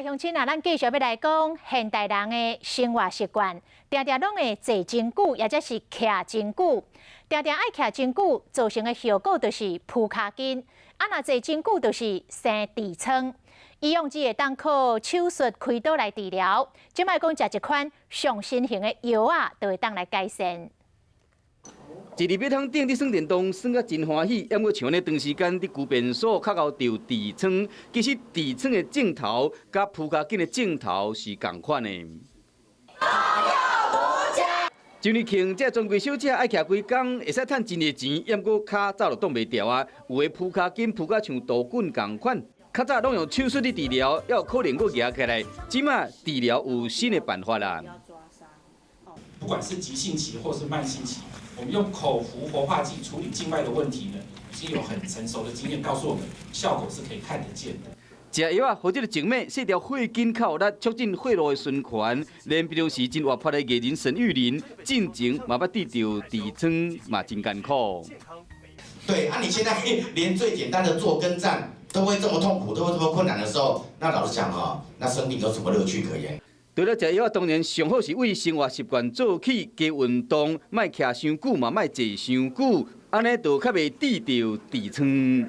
來鄉親啊，咱繼續欲來講現代人的生活習慣，定定攏會坐真久，抑者是徛真久。定定愛徛真久，造成的後果就是跛跤筋。啊，若坐真久就是生痔瘡。以往只會當靠手術開刀來治療，這擺講食一款上新型的藥仔，就會當來改善。坐佇馬桶頂佇耍電動，耍甲真歡喜，猶過像按呢長時間佇龜便所較𠢕著痔瘡。其實痔瘡的症頭佮跛跤筋的症頭是仝款的。周年慶，這專櫃小姐愛徛規工，會使趁真濟錢，猶過跤早就擋袂牢啊！有的跛跤筋跛甲像刀棍仝款，較早攏用手術去治療，猶有可能閣夯起來。這馬治療有新的辦法啦。不管是急性期或是慢性期，我們用口服活化劑處理靜脈的問題呢，已經有很成熟的經驗告訴我們，效果是可以看得見的。食藥仔，予這个靜脈細條血筋較有力，促進血路的循環。連平常時真活潑的藝人沈玉琳，進前嘛捌得著痔瘡，嘛真艱苦。對啊，你現在連最簡單的坐跟站都會這麼痛苦，都會這麼困難的時候，那老實講哈，那生命有什麼樂趣可言？除了食藥仔，當然上好是為生活習慣做起，加運動，莫徛傷久嘛，莫坐傷久，按呢就較袂得著痔瘡。